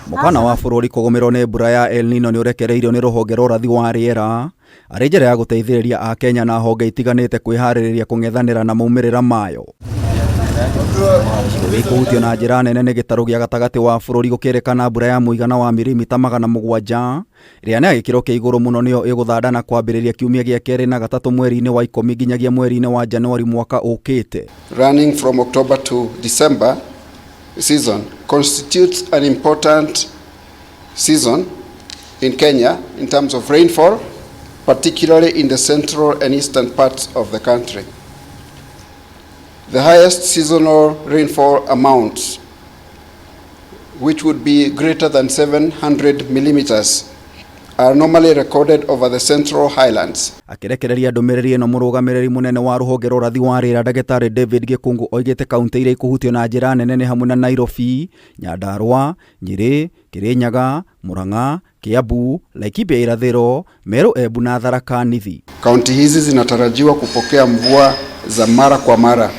Mũkana wa bũrũri kũgũmĩrwo nĩ mbura ya El Nino nĩ ũrekereirio nĩ rũhonge rwa ũrathi wa rĩera arĩ njĩra ya gũteithĩrĩria Akenya na honge itiganĩte kwĩharĩrĩria kũng'ethanĩra na maumĩrĩra mayo. Gĩcigo gĩkũhutio na njĩra nene nĩ gĩtarũ gĩa gatagatĩ wa bũrũri gũkĩrĩkana mbura ya mũigana wa mirimita 700 ĩrĩa nĩ ya gĩkĩro kĩa igũrũ mũno nĩyo ĩgũthanda na kwambĩrĩria kiumia gĩa kerĩ na gatatũ mweri-inĩ wa ikũmi nginyagia mweri-inĩ wa Januari mwaka ũkĩte. Running from October to December season constitutes an important season in Kenya in terms of rainfall, particularly in the central and eastern parts of the country. The highest seasonal rainfall amounts, which would be greater than 700 millimeters, are normally recorded over the central highlands. Akĩrekereria ndũmĩrĩri ĩno mũrũgamĩrĩri mũnene wa rũhonge rwa ũrathi wa rĩera ndagĩtarĩ David Gĩkũngũ oigĩte kaunti iria ikũhutio na njĩra nene nĩ hamwe na Nairobi, Nyandarua, Nyĩrĩ, Kĩrĩnyaga, Murang'a, Kiambu, Laikipia Irathĩro, Meru, Embu na Tharaka Nithi. Kaunti hizi zinatarajiwa kupokea mvua za mara kwa mara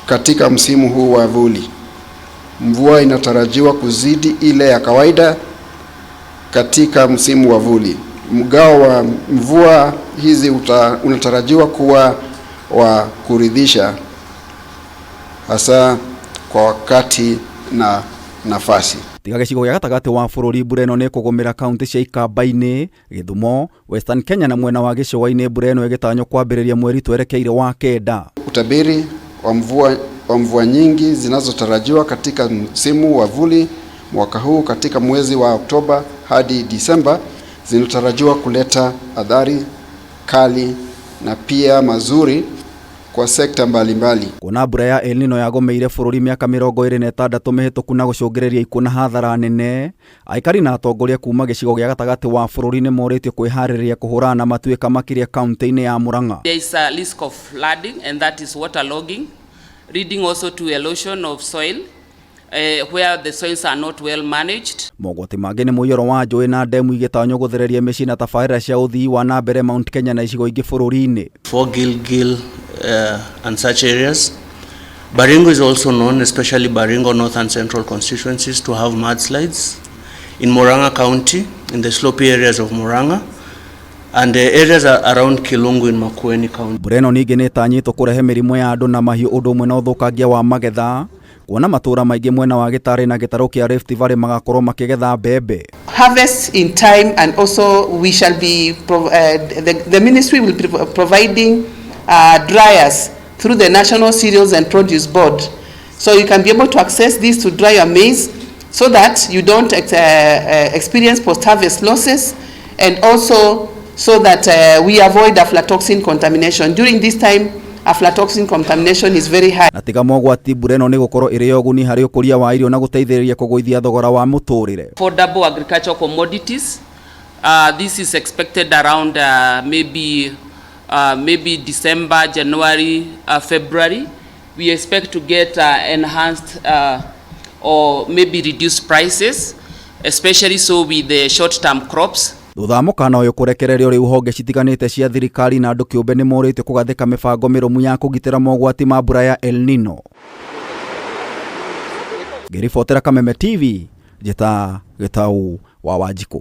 katika msimu huu wa vuli. Mvua inatarajiwa kuzidi ile ya kawaida katika msimu wa vuli. Mgao wa mvua hizi unatarajiwa kuwa wa kuridhisha hasa kwa wakati na nafasi. Tiga gĩcigo gĩa gatagatĩ wa bũrũri mbura ĩno nĩ ĩkũgũmĩra kaunti cia Ikamba-inĩ, Gĩthumo, Western Kenya na mwena wa gĩcũa-inĩ mbura ĩno ĩgĩtanywo kwambĩrĩria mweri twerekeire wa kenda. Utabiri wa mvua nyingi zinazotarajiwa katika msimu wa vuli mwaka huu katika mwezi wa Oktoba hadi Disemba zinatarajiwa kuleta athari kali na pia mazuri kwa sekta mbalimbali. Kuona mbura ya El Nino yagũmĩire bũrũri mĩaka 26 mĩhĩtũku na gũcũngĩrĩria ikuũ na hathara nene, aikari na atongoria kuma gĩcigo gĩa gatagatĩ wa bũrũri nĩ morĩtio kwĩharĩrĩria kũhũrana na matuĩka makĩria kaunti-inĩ ya Murang'a. There is a risk of flooding, and that is waterlogging, leading also to erosion of soil, where the soils are not well managed. Mogwati mangĩ nĩ mũiyũro wa njũĩ na ndemu igĩtanywo gũthereria mĩciĩ na tabarĩra cia ũthii wa na mbere Mount Kenya na icigo ingĩ bũrũri-inĩ. For Gilgil and such areas. Baringo is also known, especially Baringo North and Central constituencies, to have mudslides. In Murang'a County, in the slopy areas of Murang'a, and the areas around Kilungu in Makueni County. Mbura ĩno ningĩ nĩ ĩtanyĩtwo kũrehe mĩrimũ ya andũ na mahiũ ũndũ ũmwe na ũthũkangia wa magetha kuona matũũra maingĩ mwena wa Gĩtarĩ na gĩtarũ kĩa Rift Valley magakorwo makĩgetha mbembe. Harvest in time, and also we shall be the ministry will be providing dryers through the National Cereals and Produce Board, so you can be able to access this to dry your maize so that you don't experience post-harvest losses, and also so that we avoid aflatoxin contamination. During this time, aflatoxin contamination is very high. Na tiga mogwati mbura ĩno nĩ gũkorwo ĩrĩ ya ũguni harĩ ũkũria wa irio na gũteithĩrĩria kũgũithia thogora wa mũtũrĩre. Affordable agricultural commodities. This is expected around maybe December, January, February. We expect to get enhanced or maybe reduced prices, especially so with the short-term crops. Thutha wa mũkana ũyũ kũrekererio rĩu honge citiganĩte cia thirikari na andũ kĩũmbe nĩ morĩtio kũgathĩka mĩbango mĩrũmu ya kũgitĩra mogwati ma mbura ya El Nino. Ngĩribotera Kameme TV, njĩta Gĩtau wa Wanjikũ.